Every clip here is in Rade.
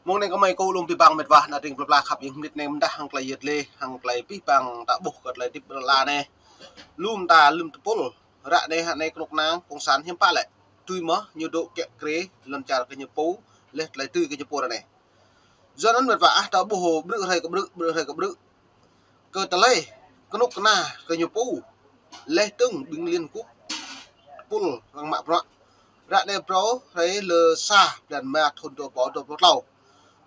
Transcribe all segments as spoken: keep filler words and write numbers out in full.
Mông anei kơ mei kơ lŏm bi bang mĭt wa, ană tring plei pla khăp jing mnĭt anei mdah hŏng klei yăl dliê, hŏng klei bi bang ta ƀuh kơ klei hdĭp lăn ala anei. Lŏm ta lŏm tơpul, ră anei hŏng anei knŭk kna cộng sản hiam pă lĕ. Tui mơh ñu dôk kiă kriê lăn čar kơ ñu pô, leh klei tui kơ ñu pô ră anei. Yua anăn mĭt wa ah ta ƀuh ƀrư̆ hruê kơ ƀrư̆, ƀrư̆ hruê kơ ƀrư̆. Kơ tlei knŭk kna kơ ñu pô, leh dơ̆ng ƀing Liên Quốc tơpul arăng mă bruă. Ră anei prŏng hruê lơ sa blan êma thŭn dua êbâo dua pluh tlâo.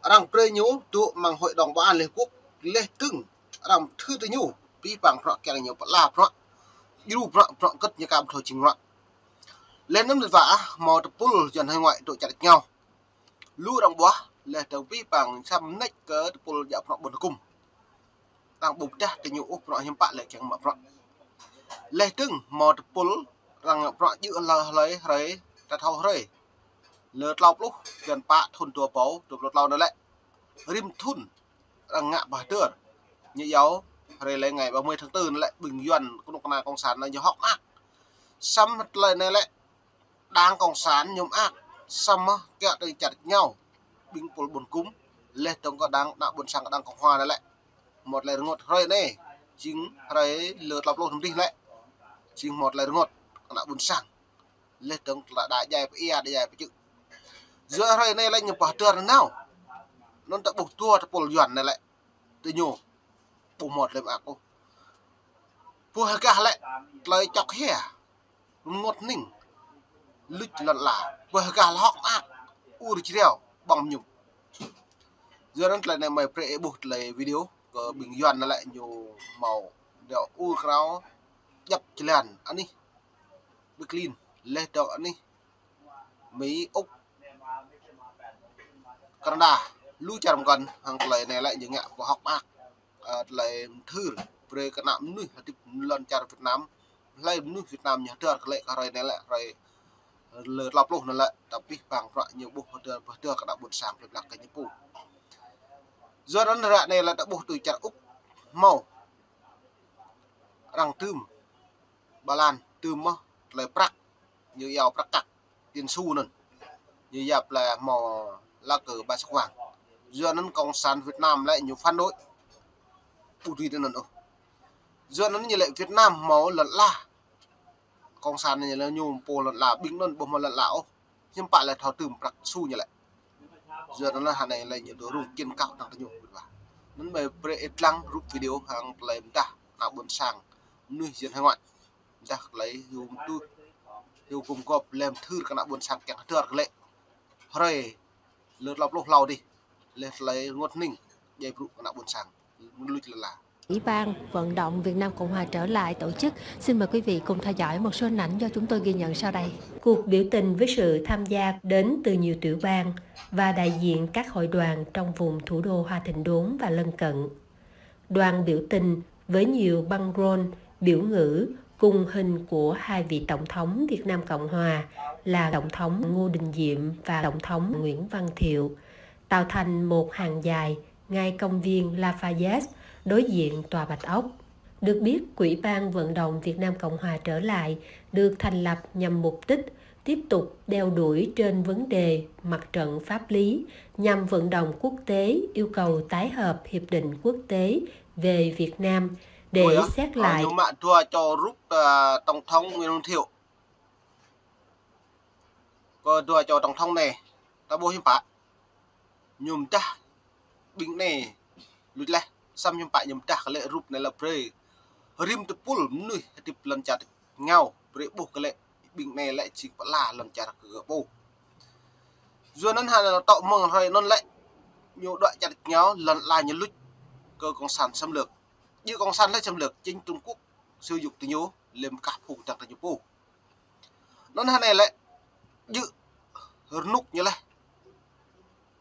Arăng brei ñu dôk mơ̆ng Hội đồng Bảo an Liên Quốc, leh dơ̆ng arăng thư tơ ñu, bi bang bruă kiăng ñu pla bruă, djru bruă, bruă kơt ñu ka ƀu thâo jing bruă. Leh anăn mĭt wa ah, mâo tơpul Yuăn hải ngoại dôk čar êngao. Lu arăng ƀuah, leh dơ̆ng bi bang săm mnêč kơ tơpul djă bruă ƀuôn hgŭm. Arăng ƀu pơdah tơ ñu ôh bruă hiam pă lĕ kiăng mă bruă. Leh dơ̆ng mâo tơpul arăng mă bruă djŏ hlei hlei hruê, ta thâo hruê. Lơ tlâo pluh blan pă thŭn dua êbâo dua pluh tlâo anăn lĕ. Rĭm thŭn arăng ngă pơhdơr. Ñu yua hruê leh ngày ba mươi tháng tư anăn lĕ ƀing Yuăn knŭk kna cộng sản anăn ñu hŏk mơak. Săm tlei anei lĕ đảng cộng sản ñu mơak, săm mơh kiă tơ čar êngao, ƀing tơpul ƀuôn hgŭm, leh dơ̆ng kơ đảng, ană ƀuôn sang đảng cộng hòa anăn lĕ. Mâo tlei rơngot hruê anei, jing hruê lơ tlâo pluh năm dih lĕ. Jing mâo tlei rơngot ană ƀuôn sang. Leh dơ̆ng tlei đa jai pơ ia, đa jai pơ čư̆. Yua hruê anei lĕ ñu pơhdơr nao. Anăn ta ƀuh dua tơpul Yuăn anei lĕ. Tơ ñu ƀu mâo tlei mơak ôh. Pô hgah lĕ tlei čŏk hia, rơngot hnĭng, luč lăn ala. Pô hgah lĕ hŏk mơak, ur jriâo, ƀơ̆ng mñum. Yua anăn tlei anei mei brei ih ƀuh tlei video kơ ƀing Yuăn anăn lĕ ñu mâo dŏ ur krao, djăp jơlan anih Berlin, leh dŏ anih Mi, Uk, Canada, lu čar mkăn hŏng tlei anei lĕ ñu ngă kơ hŏk mơak. Ơ, tlei mthưr, brei kơ ană mnuih hdĭp lăn čar Việt Nam, hlei mnuih Việt Nam ñu hdơr kơ lĕ kơ hruê anei lĕ hruê lơ tlâo pluh anăn lĕ, ta bi bang bruă ñu ƀuh hdơr, hdơr kơ ană ƀuôn sang plei pla kơ ñu pô. Yua anăn ră anei lĕ ta ƀuh tui čar Uk, mâo arăng dưm, ba lan dưm mơh tlei prăk, ñu yua prăk kăk, tiền xu anăn. Ñu yap lĕ mâo lá cờ ba sọc vàng. Yua anăn cộng sản Việt Nam lĕ ñu phản đối. Ƀu dưi anăn ôh. Yua anăn ñu lĕ Việt Nam mâo lăn ala. Cộng sản ñu lĕ ñu pô lăn ala, ƀing anăn ƀu mâo lăn ala ôh. Hiam pă lĕ thâo dưm prăk su ñu lĕ. Yua anăn hŏng anei lĕ ñu dôk rŭng kiăng kăk dăng tơ ñu. Anăn mei brei ih dlăng rup video hŏng tlei mdah ană ƀuôn sang mnuih Yuăn hải ngoại. Mdah klei hiu mtuh, hiu gum gop leh mthưr kơ ană ƀuôn sang kiăng hdơr kơ lĕ hruê lơ tlâo pluh tlâo dih, leh tlei rơngot hnĭng, jai brŭ kơ ană ƀuôn sang, luč lăn ala. Ủy ban Vận động Việt Nam Cộng Hòa trở lại tổ chức. Xin mời quý vị cùng theo dõi một số hình ảnh do chúng tôi ghi nhận sau đây. Cuộc biểu tình với sự tham gia đến từ nhiều tiểu bang và đại diện các hội đoàn trong vùng thủ đô Hoa Thịnh Đốn và lân cận. Đoàn biểu tình với nhiều băng rôn, biểu ngữ cùng hình của hai vị tổng thống Việt Nam Cộng Hòa là Tổng thống Ngô Đình Diệm và Tổng thống Nguyễn Văn Thiệu, tạo thành một hàng dài ngay công viên Lafayette, đối diện Tòa Bạch Ốc. Được biết, Ủy ban Vận động Việt Nam Cộng Hòa trở lại được thành lập nhằm mục đích tiếp tục đeo đuổi trên vấn đề mặt trận pháp lý nhằm vận động quốc tế yêu cầu tái họp Hiệp định Quốc tế về Việt Nam để Ôi, xét lại. Ñu mă dua čô rup, ơ, Tổng thống Nguyễn Văn Thiệu. Kơ dua čô Tổng thống anei, ta ƀuh hiam pă. Ñu mdah ƀing anei luč leh, săm hiam pă ñu mdah kơ lĕ rup anei lĕ brei rĭm tơpul mnuih hdĭp lăn čar êngao brei ƀuh kơ lĕ ƀing anei lĕ jing pla lăn čar kơ pô. Yua anăn hŏng anei lĕ tŏ mơ̆ng hruê anăn lĕ ñu dŏ čar êngao lăn ala ñu luč kơ cộng sản xâm lược. Jing cộng sản lĕ xâm lược, chính Trung Quốc sử dụng tơ ñu leh mkah phung dăng tơ ñu pô. Anăn hŏng anei lĕ jing rnuk ñu leh.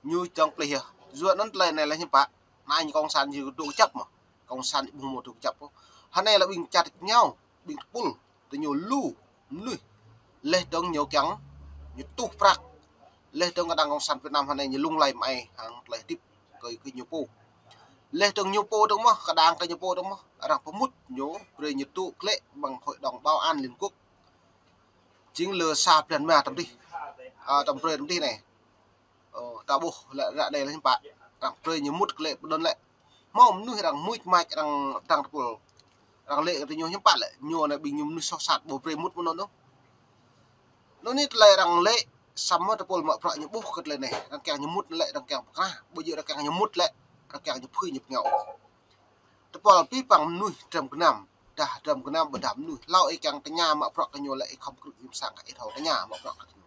Ñu čŏng plih yơh. Yua anăn tlei anei lĕ hiam pă. Anăn cộng sản ñu dôk kjăp mơh. Cộng sản ƀu mâo dôk kjăp ôh. Hŏng anei lĕ ƀing čar êngao, ƀing tơpul, tơ ñu lu mnuih. Leh dơ̆ng ñu kiăng, ñu tuh prăk. Leh dơ̆ng kơ đảng cộng sản Việt Nam hŏng anei ñu lung lay mơai hŏng tlei hdĭp kơ, kơ ñu pô. Leh dơ̆ng ñu pô dơ̆ng mơh, kơ đảng kơ ñu pô dơ̆ng mơh, arăng pơmŭt ñu, brei ñu tŭ klĕ mơ̆ng Hội đồng Bảo an Liên Quốc. Jing lơ sa blan êma tăm dih. Ơ, tăm brei tăm dih anei. Ơ, ta ƀuh lĕ ră anei lĕ hiưm pă. Arăng brei ñu mŭt klei pơdôn lĕ. Mâo mnuih arăng muč mač arăng dăng tơpul. Arăng lĕ kơ ñu hiưm pă lĕ. Ñu anei ƀing ñu mnuih soh sat ƀu brei mŭt mơ̆ng anăn ôh. Anăn anei tlei arăng lĕ, samơ̆ tơpul mă bruă ñu ƀuh kơ tlei anei. Arăng kiăng ñu mŭt lĕ, arăng kiăng pơkra. Ƀu djŏ arăng kiăng ñu mŭt lĕ, arăng kiăng ñu phui ñu pơngao. Tơpul bi păng mnuih drăm gnam, dah drăm gnam ƀiădah mnuih. Hlâo ih kiăng tơña mă bruă kơ ñu lĕ ih khŏm krư̆ ih msang kơ ih thâo tơña mă bruă kơ ñu.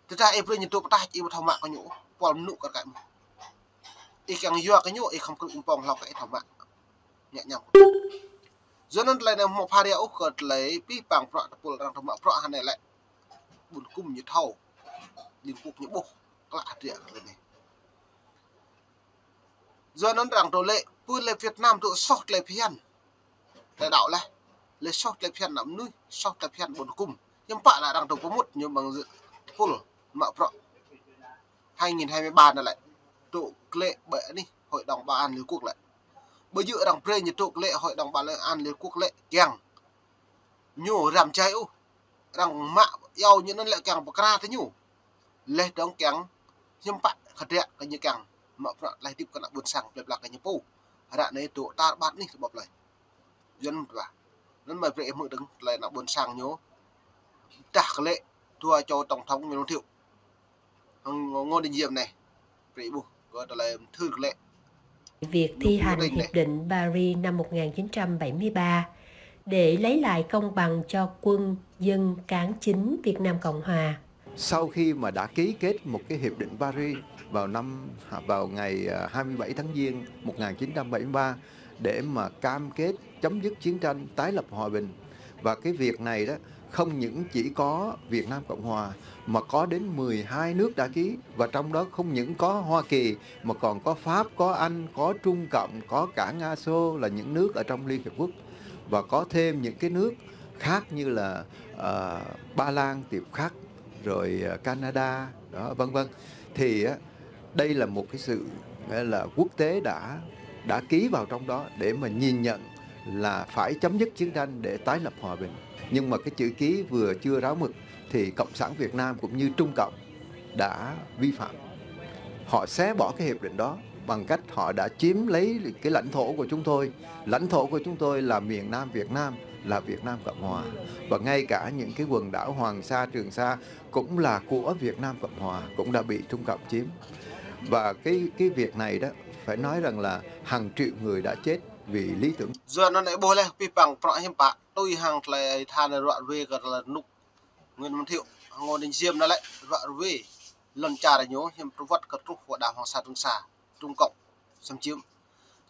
Tơdah ih brei ñu dôk pơtač ih ƀu thâo mă kơ ñu, pul mnŭ kơ kăi mơh. Ih kiăng yua kơ ñu, ih khŏm krư̆ ih pŏng hlâo kơ ih thâo mă. Ñă ñăm. Yua anăn tlei anei mâo pharia ôh kơ tlei bi păng bruă tơpul arăng thâo mă bruă hŏng anei lĕ. Ƀuôn kum ñu thâo. Liên Quốc ñu ƀuh. Klă hriê kơ tlei anei. Yua anăn arăng dôk lĕ, pô lĕ Việt Nam dôk soh tlei phiăn. Tlei đăo leh. Lĕ soh tlei phiăn ană mnuih, soh tlei phiăn ƀuôn kum. Hiưm pă lĕ arăng dôk pơmŭt ñu mơ̆ng tơpul mă bruă. Hai nghìn hai mươi ba anăn lĕ. Dôk lĕ ƀơi anih Hội đồng Bảo an Liên Quốc lĕ. Ƀu djŏ arăng brei ñu dôk lĕ Hội đồng Bảo an Liên Quốc lĕ kiăng. Ñu răm jai ôh. Arăng mă iâu ñu anăn lĕ kiăng pơkra tơ ñu. Leh dơ̆ng kiăng hiưm pă kơ hdră kơ ñu kiăng mă bruă tlei hdĭp kơ ană ƀuôn sang plei pla kơ ñu pô. Ră anei dôk tar ƀar anih tơ ƀuh plei. Yua anăn mơh. Anăn mơh brei ih hmư̆ dơ̆ng tlei ană ƀuôn sang ñu. Dah kơ lĕ dua čô tổng thống Nguyễn Văn Thiệu. Hŏng Ngô Đình Diệm anei. Brei ih ƀuh kơ tlei mthưr kơ lĕ. Việc thi hành Hiệp định Paris năm một ngàn chín trăm bảy mươi ba để lấy lại công bằng cho quân dân cán chính Việt Nam Cộng Hòa. Sau khi mà đã ký kết một cái Hiệp định Paris vào năm, vào ngày, à, hai mươi bảy tháng Giêng một ngàn chín trăm bảy mươi ba để mà cam kết chấm dứt chiến tranh, tái lập hòa bình. Và cái việc này đó không những chỉ có Việt Nam Cộng Hòa mà có đến mười hai nước đã ký, và trong đó không những có Hoa Kỳ mà còn có Pháp, có Anh, có Trung Cộng, có cả Nga Xô là những nước ở trong Liên Hiệp Quốc, và có thêm những cái nước khác như là, ờ, Ba Lan, Tiệp Khắc, rồi, ờ, Canada, đó, vân vân. Thì á, đây là một cái sự, nghĩa là quốc tế đã đã ký vào trong đó để mà nhìn nhận là phải chấm dứt chiến tranh để tái lập hòa bình. Nhưng mà cái chữ ký vừa chưa ráo mực thì Cộng sản Việt Nam cũng như Trung Cộng đã vi phạm. Họ xé bỏ cái hiệp định đó bằng cách họ đã chiếm lấy cái lãnh thổ của chúng tôi. Lãnh thổ của chúng tôi là miền Nam Việt Nam, là Việt Nam Cộng Hòa. Và ngay cả những cái quần đảo Hoàng Sa, Trường Sa cũng là của Việt Nam Cộng Hòa, cũng đã bị Trung Cộng chiếm. Và cái cái việc này đó, phải nói rằng là hàng triệu người đã chết vì lý tưởng. Yua anăn ih ƀuh leh bi păng bruă hiưm pă, tui hŏng tlei than ruă ruê kơ tlei rnuk Nguyễn Văn Thiệu, Ngô Đình Diệm anăn lĕ ruă ruê. Lăn čar ñu hiưm pruwăt kơ truh kơ đảo Hoàng Sa Trường Sa, Trung Cộng xâm chiếm.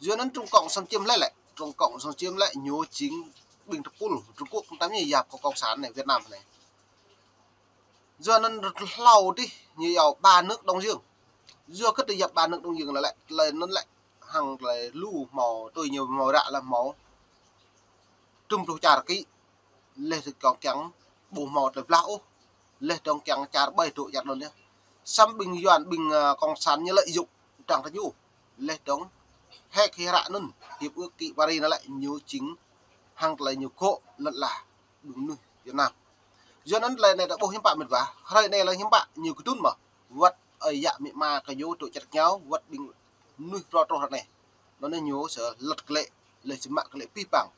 Yua anăn Trung Cộng xâm chiếm leh lĕ, Trung Cộng xâm chiếm lĕ ñu jing ƀing tơpul Trung Quốc tam ñu yap kơ cộng sản anei Việt Nam anei. Yua anăn hlâo dih ñu yua ba nước Đông Dương. Yua kơ ti yap ba nước Đông Dương leh lĕ, tlei anăn lĕ hŏng tlei lu mâo tui ñu mâo ră leh mâo. Tŭm pluh čar ký. Leh dơ̆ng kiăng ƀu mâo tlei blah ôh. Leh dơ̆ng kiăng čar ƀai dôk čar anăn yơh. Săm ƀing Yuăn ƀing, ơ, cộng sản ñu lợi dụng dăng tơ ñu. Leh dơ̆ng hĕ kơ hră anăn, hiệp ước ký Paris anăn lĕ ñu jing hŏng tlei ñu gŏ lăn ala ƀing mnuih Việt Nam. Yua anăn tlei anei ta ƀuh hiưm pă mĭt wa. Hrơi anei lĕ hiưm pă ñu kdŭn mơh. Wăt ơi yă amĭ ama kơ ñu dôk čăt kñao, wăt ƀing mnuih pro troh anei. Anăn ñu sơlăt klei, leh sơmă klei bi păng.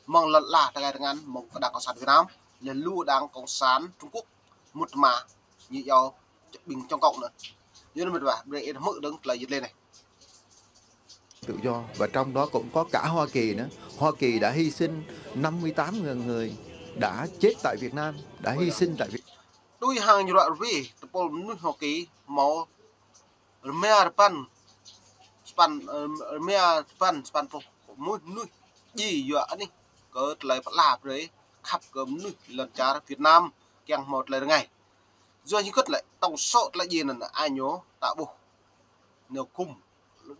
Mơ̆ng lăn ala tơkai tơngan, mơ̆ng kơ đảng cộng sản Việt Nam, leh lu đảng cộng sản Trung Quốc, mŭt mă, ñu yua ƀing Trung Cộng anăn. Yua anăn mĭt wa, brei ih hmư̆ dơ̆ng tlei yăl dliê anei. Tự do, và trong đó cũng có cả Hoa Kỳ nữa. Hoa Kỳ đã hy sinh năm mươi tám ngàn người đã chết tại Việt Nam, đã hy sinh tại Việt Tui hŏng ñu ruă ruê, tơpul mnuih Hoa Kỳ mâo rơma rơpăn, span, ơ, rơma rơpăn, span pluh mnuih, mnuih djiê yua anih kơ tlei pla brei khăp kơ mnuih lăn čar Việt Nam kiăng mâo tlei rơngai. Yua ñu kơt lĕ tổng số tlei djiê anăn ai ñu ta ƀuh. Ñu kum,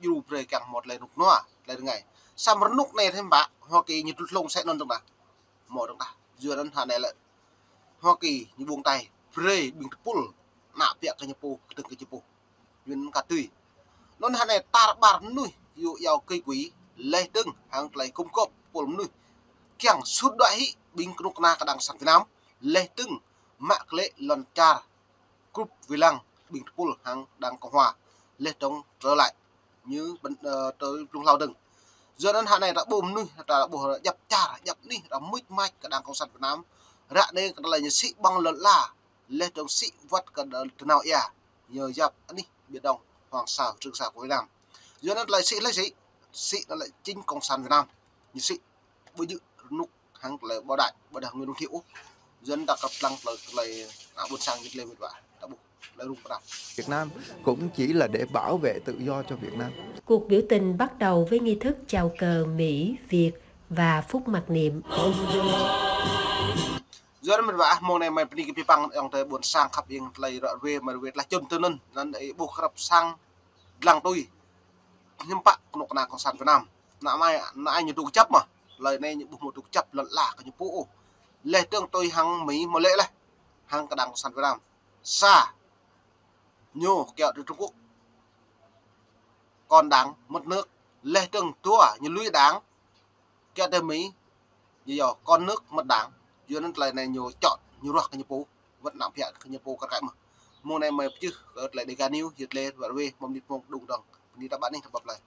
djru brei kiăng mâo tlei rnuk nua, tlei rơngai. Săm rnuk anei hiưm pă, Hoa Kỳ ñu dŭt hlŏng sĕ anăn dơ̆ng đa. Mâo dơ̆ng đa. Yua anăn hŏng anei lĕ Hoa Kỳ ñu ƀuông tai brei ƀing tơpul ană biă kơ ñu pô, kdơ̆ng kơ ñu pô. Yua anăn ka tui. Anăn hŏng anei tar ƀar mnuih yua yua kơ kui, leh dơ̆ng hŏng tlei kum kŏp tơpul mnuih. Kiăng sut đuĕ hĭ ƀing knŭk kna kơ đảng cộng sản Việt Nam, leh dơ̆ng mă klei lăn čar krup wĭt lăng. ƀĭng tơpul hăng đảng Cộng hòa. Leh dơ̆ng trơ lĕ ñu băn-, ơ, tơ blŭng hlâo dơ̆ng. Yua anăn hă anei ta ƀuh mnuih, ta ƀuh djăp čar, djăp anih, ta mưč mač kơ đảng Cộng sản Việt Nam. Ră anei kơ tơlơi ñu sĭ ƀơ̆ng lăn ala, leh dơ̆ng sĭ wăt kơ tơnao ia, ñu yap anih Biển Đông, Hoàng Sa, Trường Sa của Việt Nam. Yua anăn tơlơi sĭ leh sĭ, sĭ tơlơi chính Cộng sản Việt Nam. Ñu sĭ ƀu djơ̆ rnuk hăng tơlơi ƀôdah, ƀôdah Nguyễn Văn Thiệu ôh. Yua anăn ta kăp lăng tơlơi, tơlơi, a, ƀuôn sang jĭt leh mĭt wa. Ta ƀuh tơlơi rŭng prap. Việt Nam cũng chỉ là để bảo vệ tự do cho Việt Nam. Cuộc biểu tình bắt đầu với nghi thức chào cờ Mỹ, Việt và Phúc mặc niệm. Yua anăn mĭt wa, mông anei mei bơni kơ bi păng ayŏng adei ƀuôn sang khăp ing tơlơi ră ruê, mei ruê tlah čŭn tơ anăn, anăn ih ƀuh krăp sang dlăng tui. Hiăm pă knŭk kna Cộng sản Việt Nam. Anăn mei, anăn ñu dôk kjăp mơh. Tơlơi anei ñu ƀuh mâo dôk kjăp lăn ala kơ ñu pô ôh. Leh dơ̆ng tui hăng Mi mâo lĕ leh. Hăng kơ đảng Cộng sản Việt Nam. Sa. Ñu kiă tơ Trung Quốc. Con đảng mất nước. Leh dơ̆ng dua ñu lui đảng. Kiă tơ Mi. Ñu yua con nước mất đảng. Yua anăn tơlơi anei ñu čŏ, ñu ruah kơ ñu pô. Wăt anăn phiă kơ ñu pô kar kaĭ mơh. Mông anei mei pơčeh kơ tơlơi Dega News, jĭt leh ră ruê, mâo mnĭt mông đŭng dơ̆ng. Bơni ta ƀă anih ta ƀuh leh.